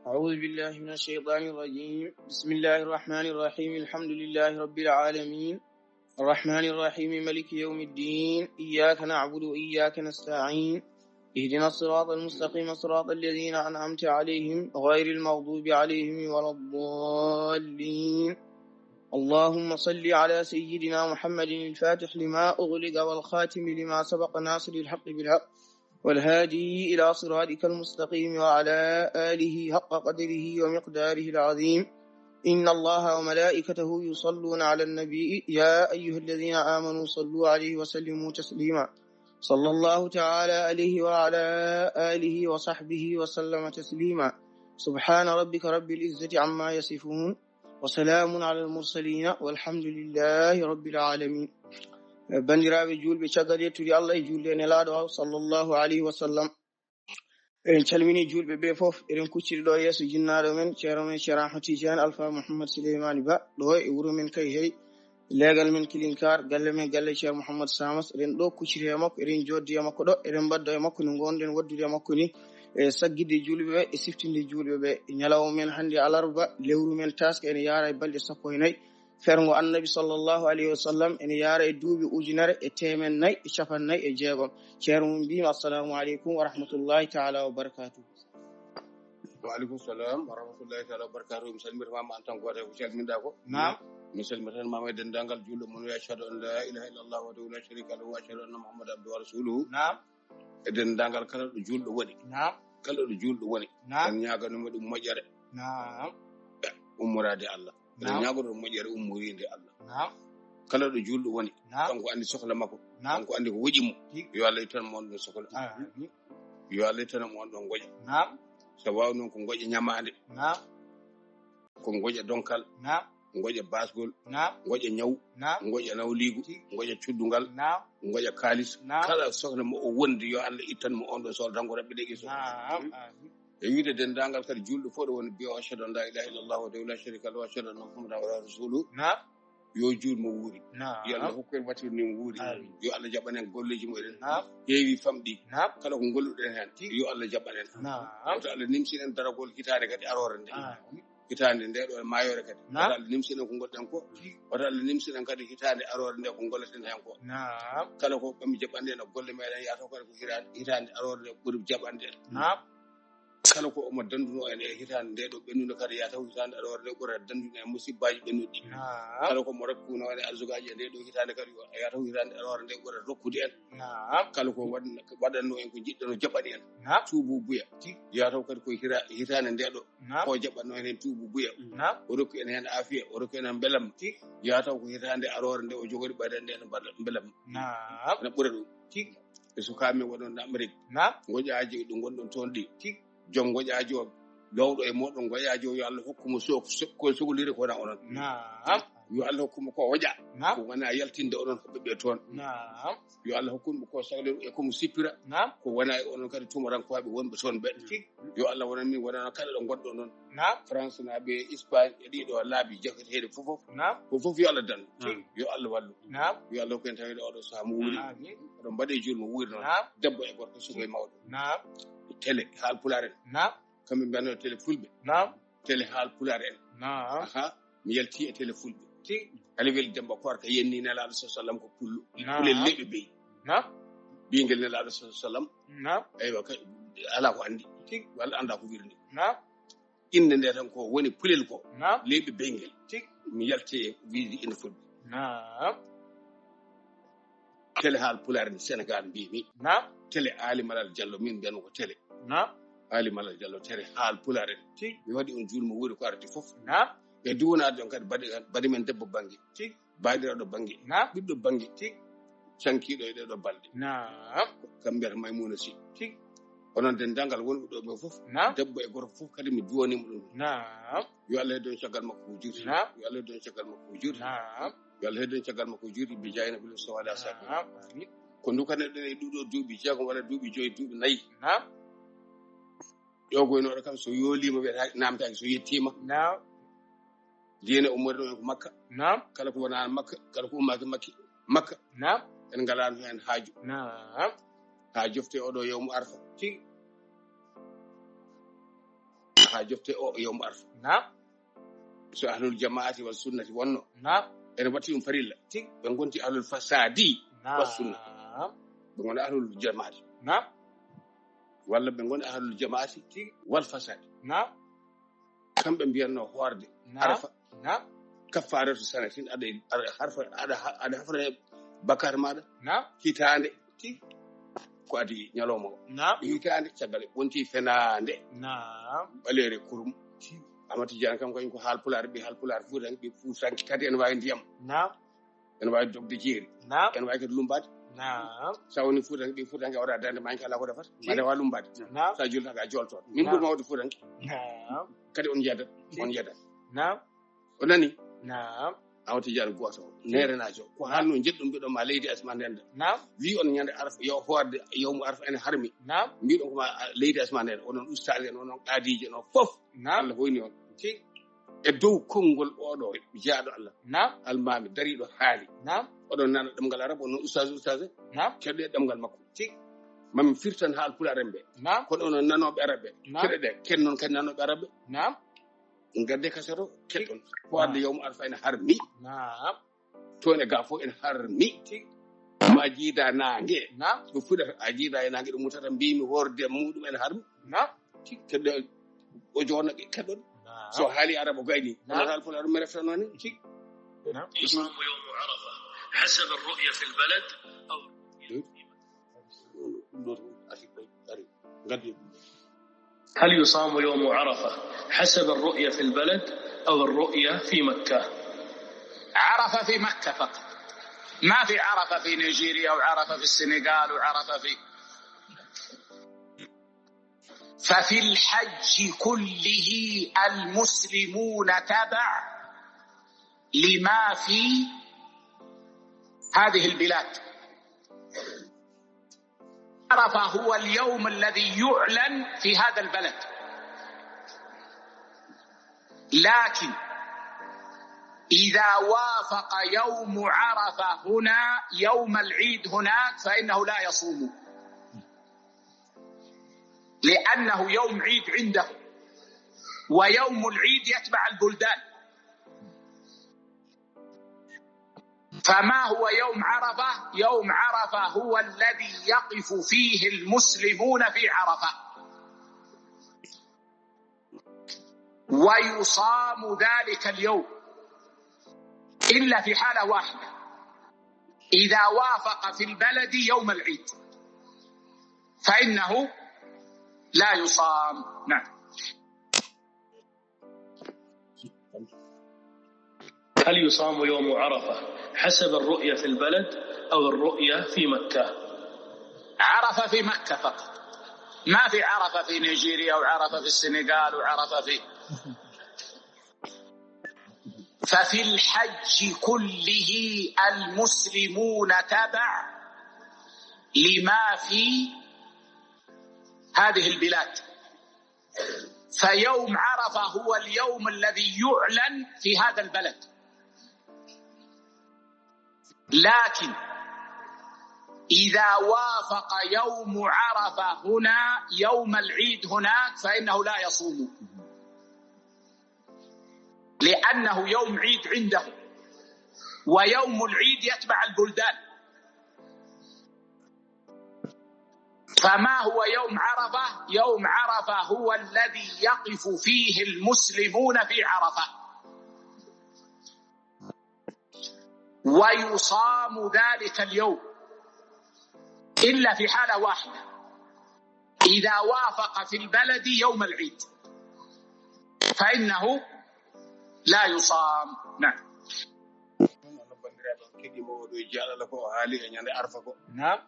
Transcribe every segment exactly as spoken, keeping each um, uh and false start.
أعوذ بالله من الشيطان الرجيم. بسم الله الرحمن الرحيم. الحمد لله رب العالمين. الرحمن الرحيم. ملك يوم الدين. إياك نعبد وإياك نستعين. اهدنا الصراط المستقيم، صراط الذين أنعمت عليهم، غير المغضوب عليهم ولا الضالين. اللهم صل على سيدنا محمد الفاتح لما أغلق والخاتم لما سبق ناصر الحق بالحق والهادي إلى صراطك المستقيم وعلى آله حق قدره ومقداره العظيم. إن الله وملائكته يصلون على النبي، يا أيها الذين آمنوا صلوا عليه وسلموا تسليما. صلى الله تعالى عليه وعلى آله وصحبه وسلم تسليما. سبحان ربك رب العزة عما يصفون. وسلام على المرسلين والحمد لله رب العالمين. Banndiraaɓe juulɓe, caggal yettude Allah e juulde e Nelaaɗo o, sallallahu alayhi wa sallam, eɗen calmini juulɓe ɓe fof. Eɗen kucciri ɗo yeeso jinnaaɗo men, ceerno men Ceerno Ahmad Tidiane Alpha Mouhammad Souleymane Ba, ɗo e wuro men Kayhey, leegal men Kilinkar, galle men galle Ceerno Mouhammad Samas. Eɗen ɗo kucciri e makko, eɗen jooɗdi e makko ɗo, eɗen mbaɗdo e makko ni ngonɗen waɗdude e makko ni, e saggitde juulɓe ɓe, e siftinde juulɓe ɓe. Ñalawma men hannde alarba, lewru men taaska ene yaara e balɗe sappo e nayi. Ferngo Annabi sallallahu alayhi wa sallam ene yaara e duuɓi ujunere e teemen nayi e capanɗe nayi e jeegom. Ceerno mum mbiymi, "Assalamu aleykum wa rahmatullahi taala wa barakatuh." Wa aleykum salam wa rahmatullahi taala wa barakatuh. Mi salmitiima ma an tan gooto ko calminɗaa ko. Naam. Mi salmitiima e denndaangal juulɗo mon, wa ashhadu an la ilaha illallah wahdahu la sharika lahu wa ashhadu anna Muhammadan abduhu wa rasuluhu. Naam. E denndaangal kala ɗo juulɗo woni. Naam. Kala ɗo juulɗo woni. Naam. En ñaaganima ɗum moƴƴere. Naam. Ummoraade Allah. Eɗen Naam. ñaagoto moƴƴere ummoriinde Allah. Naam. Kala ɗo juulɗo woni, Naam. kanko anndi sokla makko. Naam. Kanko anndi ko woƴi mo. Tigi. Yo Allah ittan mo on ɗon sokla. Amiin. Yo Allah ittan mo on ɗon ngoƴa. Naam. So waawi noon ko ngoƴa ñamaande. Naam. Ko ngoƴa donkal. Naam. Ngoƴa baasgol. Naam. Ngoƴa ñaw. Naam. Ngoƴa nawliigu. Tigi. Ngoƴa cuddungal. Naam. Ngoƴa kaalis. Naam. Kala sokla mo o wondi, yo Allah ittan mo on ɗon sokla tan ko rabbi ɗegi so. Naam. Amiin. E wiide denndaangal kadi juulɗo fof ɗo woni mbiya, "O ashhadu an la ilaha illallah wahdahu la sharika lahu wa ashhadu anna Muhammadan abduhu wa rasuluhu." Naam. Yo juul mo wuuri. Naam. Yo Allah hokku en waɗtirde mo wuuri. Amiin. Yo Allah jaɓan en golleeji mo eɗen Naam. heewi famɗi. Naam. Kala ko ngolluɗen heen, Tigi. yo Allah jaɓan en. Naam. Wota Allah nimsin en daragol hitaande kadi aroore nde. Amiin. Hitaande nde ɗo e maayoore kadi. Naam. Wota Allah nimsin en ko ngonɗen ko. Tigi. Wota Allah nimsin en kadi hitaande aroore nde ko ngolleten heen ko. Naam. Kala ko ɓammi jaɓanɗe en e golle meɗen, yaa taw kadi ko hitaande, hitaande aroore nde ɓuri jaɓanɗe en. Naam. Kala ko omo danduno en e hitaande nde ɗo ɓennude kadi, yaa taw hitaande aroore nde ɓura dandude en musibbaaji ɓennuɗi. Naam. Kala ko mo rokkuno en e arzugaaji e nde ɗo hitaande kadi, yaa taw hitaande aroore nde ɓura rokkude en. Naam. Kala ko waɗ-, waɗanno en ko jiɗɗen o jaɓani en. Naam. Tuubu buya. Tigi. Yaa taw kadi ko hira-, hitaande nde ɗo. Naam. Ko jaɓanno en heen tuubu buya. Naam. O rokki en heen aafiya, o rokki en heen mbelamma. Tigi. Yaa taw ko hitaande aroore nde o jogori ɓaɗande en mbaɗa-, mbelamma. Naam. Ene ɓura ɗum. Tigi. E sukaaɓe men wonɗon Amérique. Naam. Ngoƴaaji ɗi ngonɗon toon ɗi. Tigi. Joom ngoƴaaji o, lowɗo e mooɗon ngoƴaaji o, yo Allah hokku mo so-, so-, ko sohliri ko wona onon. Naam. Yo Allah hokku mo ko o waɗa. Naam. Ko wona yaltinde onon hoɓɓe ɓe toon. Naam. Yo Allah hokku mo ko sohliri e ko mo sippira. Naam. Ko wona e onon kadi tumurankooɓe wonɓe toon ɓe. Tigi. Yo Allah wonan min, wonan kala ɗo ngonɗon noon. Naam. France naaɓe, Espagne, e ɗiɗo laabi jagateeɗi fof fof. Naam. Ko fof yo Allah dandu. Tigi. Yo Allah wallu. Naam. Yo Allah hokku en taweede oɗo sahaa mo wuuri. Amiin. Oɗon mbaɗe juul mo wuuri noon. Naam. Debbo e gorko, suka e mawɗo. Naam. Télé Haal Pulaar en. Naam. Kamɓe mbiyanno télé fulɓe. Naam. Télé Haal Pulaar en. Naam. Aha. Mi yalti e télé fulɓe. Tigi. Aɗa weli Demba Koor ka yenni Nelaaɗo sa sallam ko pullo. Naam. Pulel leɓe beyi. Naam. Bingel Nelaaɗo sa sallam. Naam. Eywa, ka, alaa ko anndi. Tigi. Walla anndaa ko wirni. Naam. Innde nde tan ko woni pulel ko. Naam. Leɓe bengel. Tigi. Mi yalti e wiide ina fodde. Naam. Télé Haal Pulaar ni Sénégal mbimi. Naam. Télé Ali Malal Diallo min mbiyanmi ko télé. Naam. Ali Malal Diallo télé Haal Pulaar en. Tigi. Mi waɗi on juul mo wuuri ko ardi fof. Naam. E duwanaade on kadi baɗi, baɗi men debbo bannge. Tigi. Baaɗiraaɗo bannge. Naam. Ɓiɗɗo bannge. Tigi. Cankiiɗo e ɗee ɗoo balɗe. Naam. Kam mbiyata Maymuna Si. Tigi. Onon denndaangal wonɓe ɗo ɓe fof. Naam. Debbo e gorko fof kadi mi duwanima ɗum. Naam. Yo Allah heddo en caggal makko ko juuti. Naam. Yo Allah heddo en caggal makko ko juuti. Naam. Yo Allah heddo en caggal makko ko juuti bi jaayina bil Mustafa ala sabi. Naam. Amiin. Ko ndukaneɗen e ɗuɗo duuɓi jeegom walla duuɓi joyi, duuɓi nayi. Naam. Ƴogoynooɗo kam so yooliima wiyata namtaaki so yettiima. Naam. Diine ummorde ɗum en ko Makka. Naam. Kala ko wonaa Makka, kala ko ummaaki Makki, Makka. Naam. En ngalaano heen haaju. Naam. Haa jofte oɗo yawmu Arfa. Tigi. haa jotte o yawmu arfa. Naam. So ahlul jamaati wal sunnati wonno, naam, ene watti ɗum farilla. Tigi. Ɓe ngonti ahlul fasadi. Naam. Wal sunna. Ɓe ngoni ahlul jamaati. Naam. Walla ɓe ngoni ahlul jamaati. Tigi. Wal fasadi. Naam. Kamɓe mbiyatno hoorde. Naam. Arfa. Naam. Kaffaratu sanatin, aɗa, aɗa harfa, aɗa ha-, aɗa hafra bakar maɗa. Naam. Hitaande. Tigi. Ko adi ñalawma o. Naam. Hitaande caggal wonti fenaande. Naam. Ɓaleere kurum. Tigi. Amati Jaan kam kañum ko haalpulaar, ɓe haalpulaar Fuutanke, ɓe Fuutanke kadi ene waawi ndiyam. Naam. Ene waawi dogde jeeri. Naam. Ene waawi kadi lumbaade. Naam. Sa woni Fuutanke, ɓe Fuutanke wara daande maañ kala ko defata. Tigi. Mbaɗa waawi lumbaade. Naam. Sa jultaaka a jolto. Min, naam, ɓuri mawɗo Fuutanke. Naam. Kadi on njadat, tigi, on njadat. Naam. O nani? Naam. Amati Jaan gooto o. Neerenaajo. Ko haalno njeɗɗum mbiɗon ma leydi asma ndenda. Naam. Wi on ñande arfa, yo hoorde, yawmu arfa ene harmi. Naam. Mbiɗon ko ma, a, leydi asma ndenda. Onon ustaas en, onon qaadiijo, onon fof. Naam. Allah hoyni on. Tigi. E dow konngol oɗo jaaɗo Allah. Naam. Almaami dariiɗo haali. Naam. Oɗon nana ɗemngal arab, onon ustaas, ustaas en. Naam. Keɗɗe ɗemngal makko. Tigi. Mamin firtan haal pulaar en ɓe. Naam. Kono onon nanooɓe arab ɓe. Naam. Keɗe ɗe, ken noon kadi nanooɓe arab ɓe. Naam. Ngadde kaset o, keɗɗon. Ko adda, naam, yawmu arfa ene harmi. Naam. Toon e ga fof ene harmi. Tigi. Ma jiida naange. Naam. Ɗum fuɗata, a jiida e naange, ɗum mutata, mbimi hoorde muɗum ene harmi. Naam. Tigi. Keɗɗe o joona keɗɗon. Naam. So haali arab o gayni. Naam. Kono haal pulaar ɗum mi reftanoo ni. Tigi. نعم. يصام يوم عرفة حسب الرؤية في البلد أو هل يصام يوم عرفة حسب الرؤية في البلد أو الرؤية في مكة؟ عرفة في مكة فقط، ما في عرفة في نيجيريا وعرفة في السنغال وعرفة في، ففي الحج كله المسلمون تبع لما في هذه البلاد. عرفة هو اليوم الذي يعلن في هذا البلد، لكن إذا وافق يوم عرفة هنا يوم العيد هناك فإنه لا يصوم، لأنه يوم عيد عنده، ويوم العيد يتبع البلدان. فما هو يوم عرفة؟ يوم عرفة هو الذي يقف فيه المسلمون في عرفة، ويصام ذلك اليوم، إلا في حالة واحدة، إذا وافق في البلد يوم العيد فإنه لا يصام. نعم. هل يصام يوم عرفة حسب الرؤية في البلد أو الرؤية في مكة؟ عرفة في مكة فقط، ما في عرفة في نيجيريا وعرفة في السنغال وعرفة في، ففي الحج كله المسلمون تبع لما في هذه البلاد. فيوم عرفة هو اليوم الذي يعلن في هذا البلد، لكن إذا وافق يوم عرفة هنا يوم العيد هناك فإنه لا يصوم، لأنه يوم عيد عنده، ويوم العيد يتبع البلدان. فما هو يوم عرفة؟ يوم عرفة هو الذي يقف فيه المسلمون في عرفة، ويصام ذلك اليوم إلا في حالة واحدة، إذا وافق في البلد يوم العيد فإنه لا يصام. نعم. Onon banndiraaɓe, on keɗiima oɗo jaalala ko o haali e ñande Arfa ko. Naam.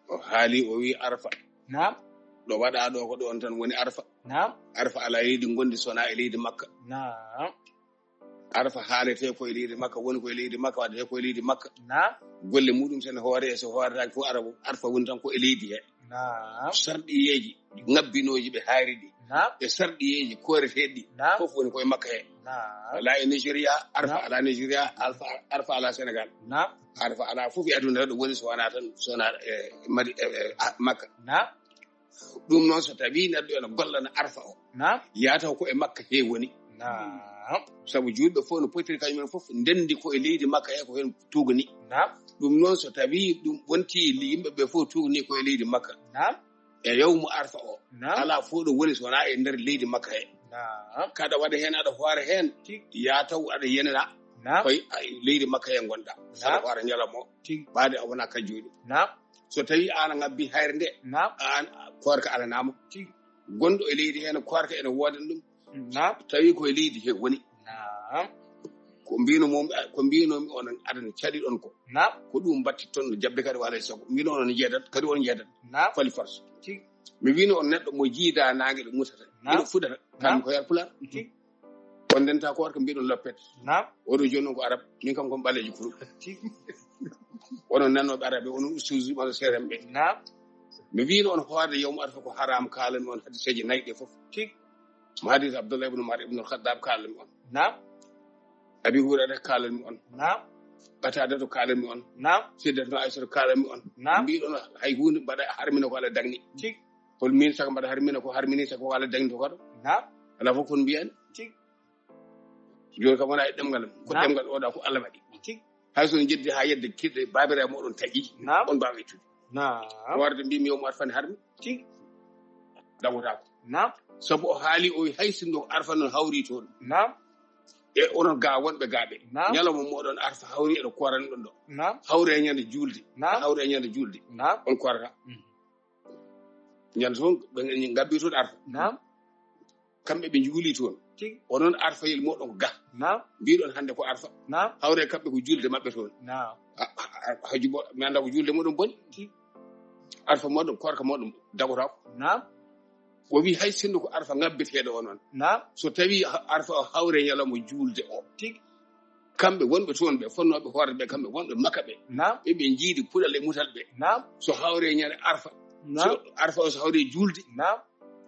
O haali, o wi Arfa. Naam. Ɗo waɗa ɗo ko ɗo on tan woni Arfa. Naam. Arfa alaa leydi ngondi so wonaa e leydi Makka. Naam. Arfa haalete ko e leydi Makka, woni ko e leydi Makka, waɗete ko e leydi Makka. Naam. Golle muɗum sen hoore e so hooretaake fof Arfa, Arfa woni tan ko e leydi he. Naam. Sarɗiyeeji ngabbinooji ɓe haari ɗi. Naam. E sarɗiyeeji kooreteeɗi ɗi. Naam. Fof woni ko e Makka he. Naam. Alaa e Nigeria, Arfa, naam, alaa Nigeria, Alfa, Arfa alaa Senegal. Naam. Arfa alaa fof e aduna ɗo woni so wonaa tan, so wonaa, e, Madi-, e, e, a, Makka. Naam. Ɗum noon, so tawii neɗɗo ene gollana arfa o, Naam. Yaa taw ko e Makka he woni. Naam. Sabu juulɓe fof no potiri kañum en fof ndenndi ko e leydi Makka he ko heen tuugani. Naam. Ɗum noon, so tawii ɗum wonti yimɓe ɓe fof tuugani ko e leydi Makka. Naam. E yawmu arfa o. Naam. Alaa fof ɗo woni so wonaa e nder leydi Makka he. Naam. Kaɗa waɗa heen, aɗa hoora heen. Tigi. Yaa taw aɗa yenana. Naam. Koy ay leydi Makka he ngonɗa. Naam. Aɗa hoora ñalawma o. Tigi. Baade a wonaa kajjuuɗo. Naam. So tawii aan a ŋabbii hayre nde. Naam. Aan koorka alanaama. Tigi. Gonɗo e leydi heen koorka ene woodani ɗum. Naam. Tawi ko e leydi he woni. Naam. Ko mbino mum, ko mbinomi on aɗa caɗi ɗon ko. Naam. Ko ɗum mbattit ton no jaɓde kadi wala e sago. Mbino on jeedat, kadi on jeedat. Naam. Fali force. Tigi. Mi wino on neɗɗo mo jiida naange ɗo musata. Naam. Ino fudata. Naam. Kan ko yar pulaar. Tigi. On ndenta ko warko mbiɗon loppet. Naam. Oɗo jooni on ko arab. Min kam ko ɓaleejo kuru. Tigi. Onon nanooɓe arabe, onon ustuuji, onon seeremɓe. Naam. Mi wino on hoorde yawmu arfa ko haram, kaalan mi on hadiseeji nayi ɗe fof. Tigi. Mo hadis Abdullah ibn Umar ibn al-Khattab kaalan mi on. Naam. Abi Hurayra kaalan mi on. Naam. Qatadatu kaalan mi on. Naam. Siddatno Aysata kaalan mi on. Naam. Mbiɗon hay huunde mbaɗa harmina ko Allah dagni. Tigi. Hol min saka mbaɗa harmina ko harmini saka ko Allah dagni to kaɗo. Naam. Alaa fof kon mbiyan. Tigi. Jooni kam wonaa e ɗemngal am. Ko Naam. Ɗemngal oɗa ko Allah waɗi. Tigi. Hay so on jeddi haa yedde kiɗɗe baabiraaɓe moɗon taƴi. Naam. On mbaawa ittude. Naam. Warde mbimi yawmu arfa ne harmi. Tigi. Dagotaako. Naam. Sabu o haali o hay sinno arfa noon hawri toon. Naam. E onon ga wonɓe gaaɓe. Naam. Ñalawma moɗon arfa hawri eɗo kooran ɗon ɗo. Naam. Hawre e ñande juulde. Naam. Hawre e ñande juulde. Naam. On koorata. Mhm. Ñande toon ɓe ngabbi toon arfa. Naam. Kamɓe ɓe juuli toon. Tigi. Onon arfayel moɗon ga. Naam. Mbiɗon hannde ko arfa. Naam. Hawre kamɓe ko juulde maɓɓe toon. Naam. A- a- a- Haji bo mi annda ko juulde moɗon boni. Tigi. Arfa moɗon koorka moɗon dagotaako. Naam. O wi hay sinno ko arfa ngabbeteeɗo o noon. Naam. So tawi ha- arfa o hawre ñalawma juulde o. Tigi. Kamɓe wonɓe toon ɓe, fonnooɓe hoorde ɓe, kamɓe wonɓe Makka ɓe. Naam. Ɓe ɓe jiidi puɗal e mutal ɓe. Naam. So hawre ñande arfa. Naam. So arfa o so hawre juulde. Naam.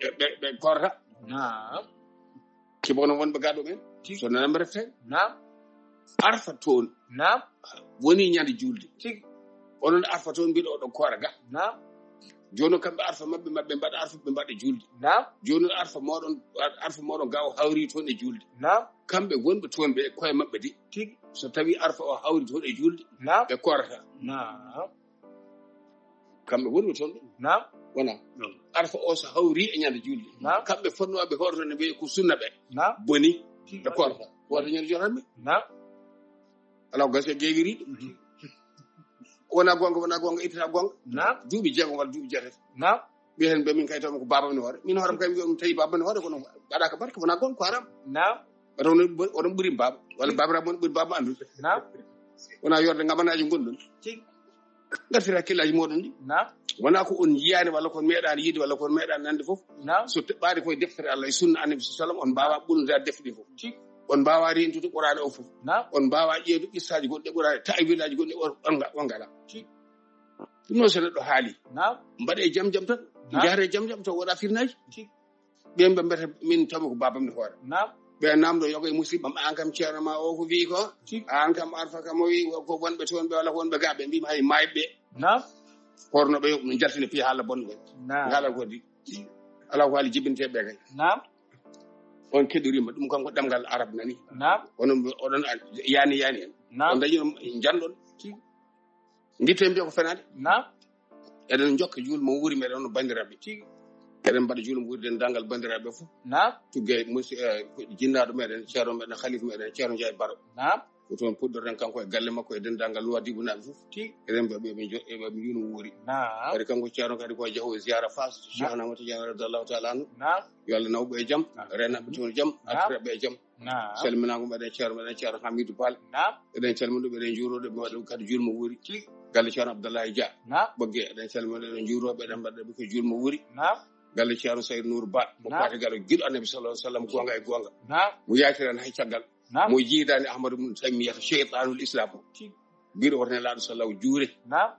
Ɓe, ɓe, ɓe koorata. Naam. Sibu onon wonɓe ga ɗo ɓen. Tigi. So nanam refte. Naam. Arfa toon. Naam. Woni ñande juulde. Tigi. Onon arfa toon mbiɗo oɗon koora ga. Naam. Jooni kamɓe arfa maɓɓe, maɓɓe mbaɗa arfa ɓe mbaɗa juulde. Naam. Jooni arfa moɗon, arfa moɗon ga o hawri toon e juulde. Naam. Kamɓe wonɓe toon ɓe koye maɓɓe de. Tigi. So tawi arfa o hawri toon e juulde. Naam. Ɓe koorata. Naam. Kamɓe wonɓe toon ɓe. Naam. Wona. Arfa o so hawri e ñande juulde. Naam. Kamɓe fonnooɓe hoore toon ɓe ko sunna ɓe. Naam. Boni. Ɓe koorata. Wota ñande jotanɓe. Naam. Alaa ko gasi e geewiriiɗo. Wona goonga, wona goonga, ittata goonga. Naam. Duuɓi jeegom walla duuɓi jeetati. Naam. Ɓe heen ɓe min kay tawmi ko baaba min hoore. Min hoore kay mi tawi baaba min hoore kono mbaɗaka barke wona goonga ko haram. Naam. Wata onon ɓuri, onon ɓuri baaba. Walla baabiraaɓe mon ɓuri baaba anndude. Naam. Wona yorde ngabanaaji ngonɗon. Tigi. Ngartira hakkillaaji moɗon ɗi. Naam. Wona ko on yiyaani walla ko on meeɗaani yiide walla ko on meeɗaani nande fof. Naam. So teɓɓaani koye deftere Allah e sunna Annabi sallam on mbaawa ɓulnude defte ɗi fof. Tigi. On mbaawa reentude Qur'aana o fof. Naam. On mbaawa ƴeewde qissaaji goɗɗi Qur'aana, ta'wiilaaji goɗɗi on, on nga-, on ngalaa. Tigi. Ɗum noon so neɗɗo haali. Naam. Mbaɗe jam jam tan. Naam. Jaare jam jam tan wona firnaaji. Tigi. Ɓen ɓe mbiyata min tawmi ko baabam mi hoore. Naam. Ɓe namdo yoga e musiba ma an kam ceerno ma o ko wi ko. Tigi. An kam arfa kam o wi ko wonɓe toon ɓe walla ko wonɓe ga ɓe mbima hay mayɓe. Naam. Horno ɓe no jaltini fi haala bonɓe. Naam. Ngala ko di. Ala ko haali jibinteɓe kay. Naam. On keɗirima ɗum kanko ɗemgal arab nani. Naam. Onon oɗon yani yani en. Naam. On dañi ɗum janɗon. Tigi. Gitte mbiya ko fenaade. Naam. Eɗen jokka juul mo wuuri meɗen no bandiraɓe. Tigi. Eɗen mbaɗa juul mo wuuri dendagal bandiraɓe fof. Naam. Tugge musi, eh, jinnaaɗo meɗen, ceerno meɗen, khalifa meɗen, ceerno Njaay Baro. Naam. Ko toon puɗɗorɗen kanko e galle makko e dendagal Nuwaadibu naaɓe fof. Tigi. Eɗen mbaɗa ɓe, ɓe jo-, ɓe mbaɗa juul mo wuuri. Naam. Kadi kanko ceerno kadi ko yahowo ziyara Faas, Cheikh Ahmad Tidiane radiyallahu ta'ala anhu. Naam. Yo Allah nawɓe e jam, Naam. renaɓe toon e jam, Naam. artiraɓe e jam. Naam. Salminago mbaɗen ceerno, mbaɗen ceerno Hamidou Bal. Naam. Eɗen calmina ɗum, eɗen juuro ɗum, waɗa ɗum kadi juul mo wuuri. Tigi. Galle ceerno Abdoulaye Dia. Naam. Ɓogge, eɗen calmina, eɗen juuro ɓe, eɗen mbaɗa ɗum ko juul mo wuuri. Naam. Galle ceerno Sayd Nour Ba. Mo Naam. Fatigalo giɗo Annabi sallallahu alaihi wasallam, gonga e gonga. Naam. Mo yatirani hay caggal. Naam. Mo jiidani Ahmadu mum Taymiyata sheytanul Islam. Tigi. Mbiɗo wota Nelaaɗo sallallahu juure. Naam.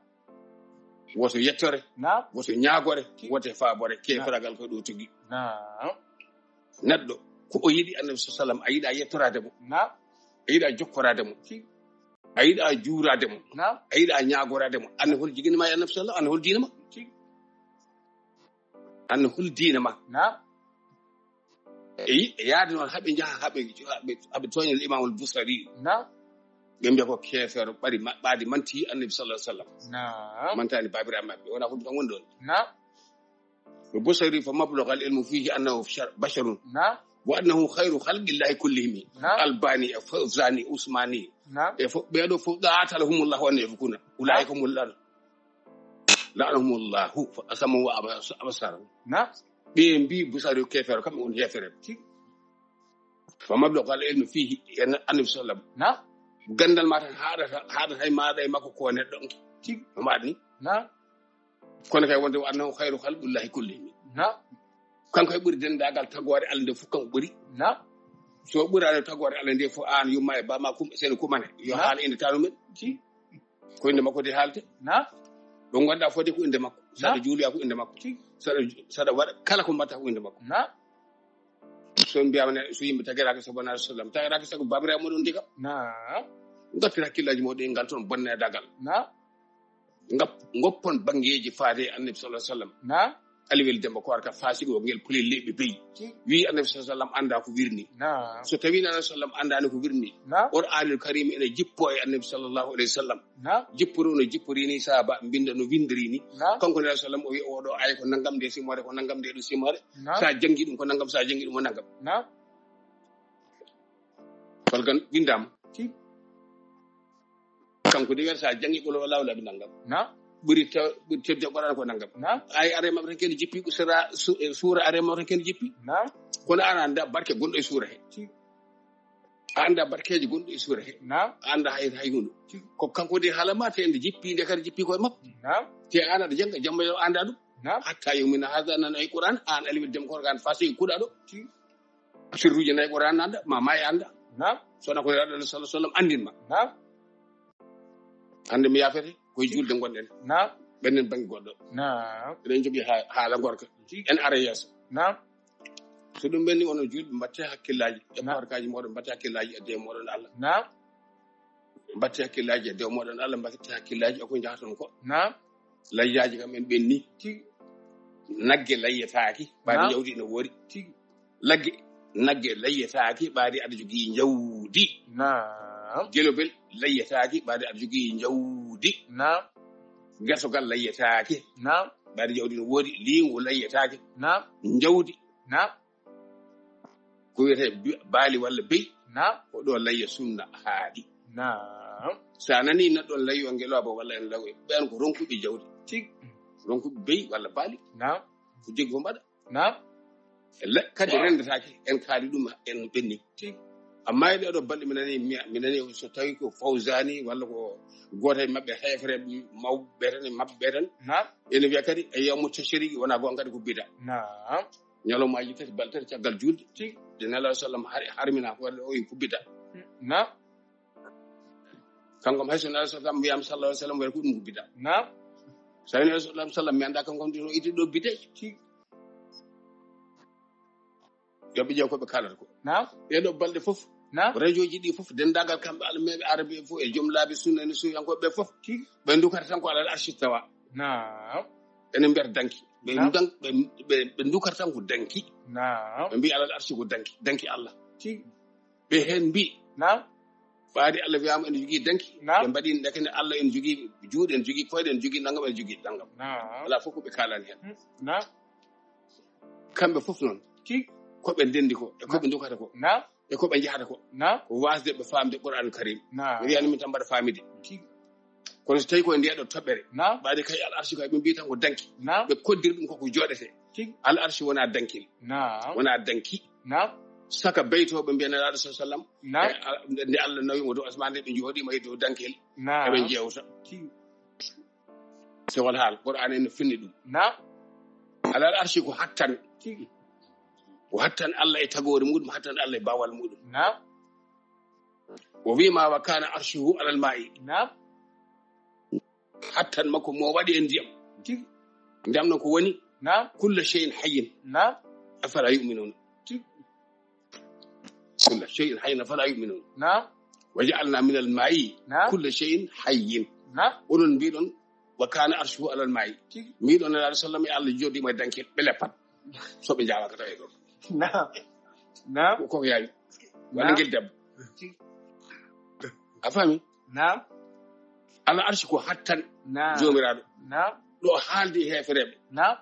Woto yettore. Naam. Woto ñaagore. Tigi. Woto faabore. Naam. Keeferagal ko ɗo tigi. Naam. Neɗɗo ko o yiɗi Annabi sallallahu alaihi wasallam, a yiɗa yettoraade mo. Naam. A yiɗa jokkoraade mo. Tigi. A yiɗa juuraade mo. Naam. A yiɗa ñaagoraade mo. Anne hol jigini ma e Annabi sallallahu, anne hol diina ma. Tigi. An hol diina ma? Naam. E yi-, e yaade noon, haɓe njaha, haɓe, haɓe, haɓe tooña Imamul Busari. Naam. Ɓe mbiya ko keefeero, ɓaadi ma-, ɓaadi manti Annabi sallallahu alaihi wasallam. Naam. Mantaani baabiraaɓe maɓɓe, wonaa ko ɗum tan woni ɗoon. Naam. Ko Busari, fa mablagha al-ilmi fihi annahu shar-, basharun. Naam. Wa annahu khayru khalqillahi kullihim. Naam. Albani, e Fawzani, Usmani. Naam. E fo-, ɓee ɗoo fof, qatalahumullahu wa anna yufakuna. Ulaa'ika humul la'natu. La'anahumullahu fa asammahum wa abas-, absarahum. Naam. Ɓe mbi Busari ko keefeero, kamɓe woni heefereɓe. Tigi. Fa mablagha al-ilmi fihi, en Annabi sallam. Naam. Ganndal ma tan haaɗata, haaɗata e maaɗa e makko ko neɗɗo on. Tigi. No mbaɗni? Naam. Kono kay wonde wa annahu khayru khalqillahi kullihim. Naam. Kanko e ɓuri denndaagal tagoore Allah nde fof kanko ɓuri. Naam. So ɓuraano tagoore Allah nde fof, aan yumma e bama kum, sene kumane. Yo Naam. Haal inde tanu men. Tigi. Ko innde makko de haalte. Naam. Ɗo ngonɗa fodde ko innde makko. Saɗa Naam. Juuloya ko innde makko. Tigi. Saɗa, saɗa waɗa kala ko mbaɗta ko innde makko. Naam. So on mbiyama ne, so yimɓe tagiraaka sabu Annabi sallam, tagiraaka sabu baabiraaɓe moɗon ndi kam. Naam. Ngartir hakkillaaji moɗon e ngal toon bonneedagal. Naam. Ngap-, ngoppon banngeeji faade e Annabi sallallahu alaihi wasallam. Naam. Aliwel Demba Koor ka faasigo ngel puli leɓɓi beyi. Tigi. Wi Annabi sallallahu alaihi wasallam annda ko wirni. Naam. So tawi Annabi sallam anndani ko wirni. Naam. Qur'anul Karim ene jippo e Annabi sallallahu alaihi wasallam. Naam. Jippori no jippori ni, sahaaba mbinda no windiri ni. Naam. Kanko Nabi sallam o wi oɗo ay ko nangam nde simore, ko nangam nde ɗum simore. Naam. Sa jangi ɗum ko nangam, sa jangi ɗum ko nangam. Naam. Kolgan windama. Tigi. Kanko de wiyata sa jangi qul huwallahu labi nangam. Naam. Ɓuri te-, ɓuri tedde Qur'an ko nangam. Naam. Ay are maɓɓe tan ken jippi, sura, su-, e suura are maɓɓe tan ken jippi. Naam. Kono ana anda barke gonɗo e suura he. Tigi. A annda barkeeji gonɗi e suura he. Naam. A annda hay, hay huunde. Tigi. Ko kanko de haalama te nde jippi, nde kadi jippi koye makko. Naam. Te aan aɗa jannga, jamma yo annda ɗum. Naam. Hatta yawmina haada nana e Qur'an, aan Aliwel Demba Koor ka an fasi kuɗaɗo. Tigi. Sirruuji nayi Qur'an annda, ma maayi annda. Naam. Sona ko Nulaaɗo sallallahu alaihi wasallam anndin ma. Naam. Hannde mi yaafete, koye juulde ngonɗen. Naam. Ɓenɗen bannge goɗɗo. Naam. Eɗen jogii ha-, haala ngorka. Tigi. En ara yeeso. Naam. So ɗum ɓenni, onon juulɓe, mbatte hakkillaaji e Naam. Koorkaaji mooɗon, mbatte hakkillaaji e dewe mooɗon Allah. Naam. Mbatte hakkillaaji e dewe mooɗon Allah, mbatte hakkillaaji e ko njahaton ko. Naam. Layyaaji kam en ɓenni. Tigi. Nagge layyetaaki, ɓaade Naam. Jawdi no woori. Tigi. Lagge, nagge layyetaaki, ɓaade aɗa jogii jawdi. Naam. Gelobel layyetaaki, ɓaade aɗa jogii jawdi. Naam. Gasogal layyetaaki. Naam. Ɓaade jawdi no woodi, liingu layyetaaki. Naam. Jawdi. Naam. Ko wiyetee bi-, baali walla beyi. Naam. Ko ɗo layya sunna haaɗi. Naam. So a nanii neɗɗo on layyo ngelooba walla en law, ɓeen ko ronkuɓe jawdi. Tigi. Ronkuɓe beyi walla baali. Naam. Ko joggi ko mbaɗa. Naam. Le-, kadi renndataake, en kaali ɗum, en ɓenni. Tigi. Amma e ɗee ɗoo balɗe, mi nani, mi, mi nani so tawi ko Fawzani walla ko gooto e maɓɓe, heefereɓe mawɓe ɓe tan, e maɓɓe ɓe tan. Naam. Ene wiya kadi, e yawmu tashriqi, wona goonga kadi ko bida. Naam. Ñalawmaaji tati, balɗe tati caggal juulde. Tigi. Nde Nelaaɗo sallam har-, harmina ko waɗde o wi ko bida. Naam. Kanko kam hay so Nelaaɗo sallam wiyama sallallahu alaihi wasallam, wiyata ko ɗum ko bida. Naam. So tawi Nelaaɗo sallallahu alaihi wasallam mi annda kanko kam ɗum o itti ɗo bida. Tigi. Yo ɓe ƴeew ko ɓe kaalata ko. Naam. Ɗee ɗoo balɗe fof, Naam. Radioji ɗi fof, denndaangal kamɓe almeeɓe arabe fof, e joom laabi sunna ni suuyankooɓe ɓe fof, Tigi. Ɓe ndukata tan ko alal arshi tawa. Naam. Ene mbiyata danki. Ɓe Naam. ndan-, ɓe, ɓe, ɓe ndukata tan ko danki. Naam. Ɓe mbiya alal arshi ko danki, danki Allah. Tigi. Ɓe heen mbi, Naam. Ɓaade Allah wiyama ene jogii danki. Naam. Ɓe mbaɗi ndeke ne Allah ene jogii juuɗe, ene jogii koyɗe, ene jogii nanngam, ene jogii nanngam. Naam. Alaa fof ko ɓe kaalani heen. Hmm. Naam. Kamɓe fof noon, Tigi. Ko ɓe ndenndi ko, e ko ɓe ndukata ko, Naam. E ko ɓe njahata ko, Naam. Ko waasde ɓe faamde Qur'an Karim. Naam. Mi wiyani min tan mbaɗa faamide. Tigi. Kono so tawi ko e ndee ɗoo toɓɓere, Naam. Ɓaade kay al arshi kay ɓe mbiyi tan ko danki. Naam. Ɓe koddiri ɗum koko jooɗete. Tigi. Al arshi wona dankil. Naam. Wona danki. Naam. Saka beytooɓe mbiya Nelaaɗo sallallahu alaihi wasallam. Naam. E, a, nde, nde Allah nawi mo dow asmaan nde, ɓe njooɗiima e dow dankel. Naam. Eɓe njeewta. Tigi. Sewal haal, Qur'an en no finni ɗum. Naam. Alal arshi ko hattan. Tigi. Ko hattan Allah e tagoore muɗum, hattan Allah e baawal muɗum. Naam. O wiima, "Wa kana arshuhu alal ma'i." Naam. Hattan makko mo waɗi e ndiyam. Tigi. Ndiyam noon ko woni? Naam. "Kulla shay'in hayyin." Naam. "Afala yu'minun." Tigi. "Kulla shay'in hayyin, afala yu'minun." Naam. "Wa ja'alna minal ma'i Naam. Kulla shay'in hayyin." Naam. Onon mbiɗon, "Wa kana arshuhu alal ma'i." Tigi. Mbiɗon Nelaaɗo sallam e Allah jooɗiima e danki ɓe leppat. So ɓe njaala ka tawi ɗon. Naam. Naam. Ko ko yaawi. Wala Naam. Ngel debbo. A faami? Naam. Alal arsi ko hattan Naam. Joomiraaɗo. Naam. Ɗo haaldi e heefereeɓe. Naam.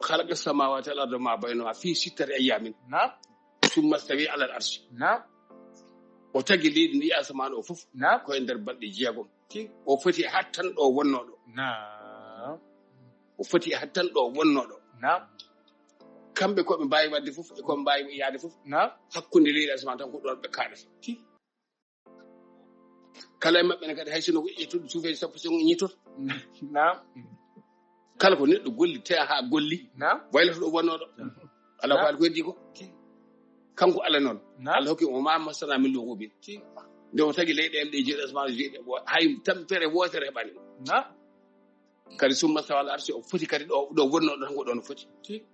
Khalaqa samawati wal arda ma baynahuma fi sittati ayyamin. Naam. Summa stawi alal arsi. Naam. O tagi leydi ndi asamaan o fof. Naam. Ko e nder balɗe jeegom. Tigi. O foti e hattan ɗo wonnoo ɗo. Naam. O foti e hattan ɗo wonnoo ɗo. Naam. Kamɓe ko ɓe mbaawi waɗde fof, e ko ɓe mbaawi yaade fof. Naam. Hakkunde leydi asamaan tan ko ɗon ɓe kaaɗata. Tigi. Kala e maɓɓe ne kadi hay sinno ko ƴettude suufeeji sappo so ñittoto. Naam. Kala ko neɗɗo golli, te haa golli. Naam. Wayloto ɗo wonnoo ɗo. Naam. Alaa ko Naam. Haali ko heddi ko. Tigi. Kanko Allah noon. Naam. Allah hokki o ma masana min lugubi. Tigi. Nde o tagi leyɗeele ɗe jeeɗi asamaan jeeɗi, o hay tampere wootere heɓani. Naam. Kadi summa stawa alal arsi, o foti kadi ɗo, ɗo wonnoo ɗo tan ko ɗon o foti. Tigi.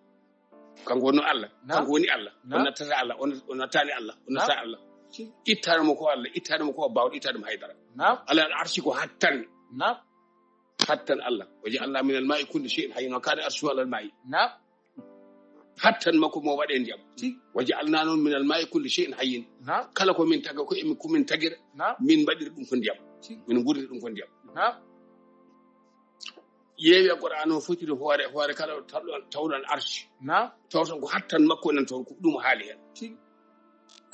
Kanko wonno Allah. Naam. Kanko woni Allah. Naam. O nattata Allah, o nat-, o nattani Allah, o Naam. Natta Allah. Tigi. Ittani mo ko Allah, ittani mo ko baawɗo, ittani mo haydara. Naam. Alal arsi ko hattan. Naam. Hattan Allah. Wa ja'alna minal ma'i kulli shay'in hayyin wa kana arshuhu alal ma'i. Naam. Hattan makko mo waɗe ndiyam. Tigi. Wa ja'alna noon minal ma'i kulli shay'in hayyin. Naam. Kala ko min taga ko emin, ko min tagira. Naam. Min mbaɗiri ɗum ko ndiyam. Tigi. Min ngurri ɗum ko ndiyam. Naam. Ƴeewi e Qur'an o fotiri hoore, hoore kala tawɗon, tawɗon arsi. Naam. Tawton ko hattan makko nan toon ko ɗum haali hen. Tigi.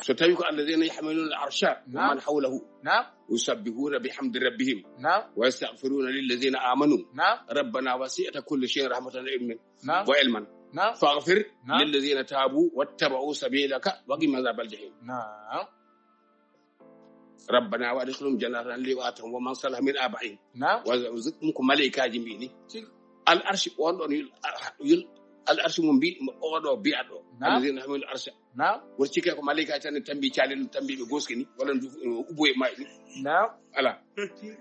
So tawi ko alladhina yahmiluna al-arsha wa Naam. Man hawlahu Naam. Yusabbihuna bihamdi rabbihim Naam. Wa yastaghfiruna lilladhina amanu Naam. Rabbana wasi'ta kulli shay'in rahmatan wa ilmin Naam. Wa ilman Naam. Faghfir Naam. Lilladhina tabu wattaba'u sabilaka wa qihim adhabal jahim. Naam. Rabbana wa adkhilhum jannata adnin wa man salaha min abaihim. Naam. Wa zidhum ko malaikaaji mbiɗi. Tigi. Al arsi on ɗon yul, yul, al arsi mo mbi, oɗo biyaɗo. Naam. Alladhina yahmiluna al arsha. Naam. Won cikke ko malaikaaji tan tambi cali ɗum, tambi ɓe goskini, walla ndu, ubo e maɓɓe. Naam. Ala. Tigi.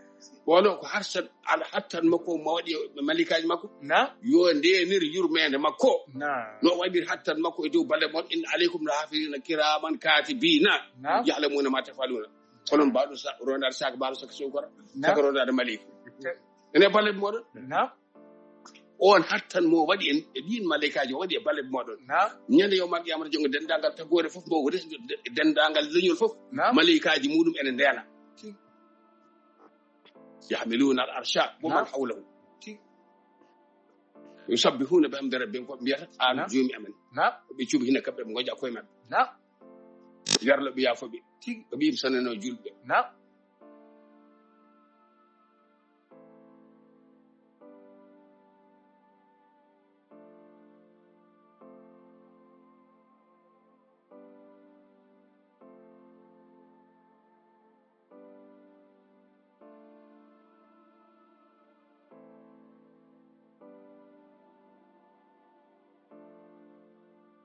Wano ko harsan al hattan makko mo waɗi e malaikaaji makko. Naam. Yo ndenir yurmeende makko. Naam. No waɗir hattan makko e dow balɗe mon, inna alaykum la hafizina kiraman katibina. Naam. Ya'lamuna ma taf'aluna. Kono mbaɗo sa, rondaade saka mbaɗo saka sokora. Naam. Saka rondaade malaika. Te- Ene balɗe moɗon. Naam. On hattan mo waɗi en, e ɗin malaikaaji o waɗi e balɗe moɗon. Naam. Ñande yawmal qiyamata jongo dendagal tagore fof mo resde dendagal leñol fof. Naam. Malaikaaji muɗum ene ndena. Tigi. Yahmiluna al arsha wa man Naam. Hawlahu. Tigi. Yusabbihuna bihamdi rabbihim, ko ɓe mbiyata an Naam. Joomi amen. Naam. Ɓe cuubi hina kamɓe ɓe ngoja koye maɓɓe. Naam. Yarlo ɓe yaafo ɓe. Tigi. Ɓe ɓe sanano julɓe. Naam.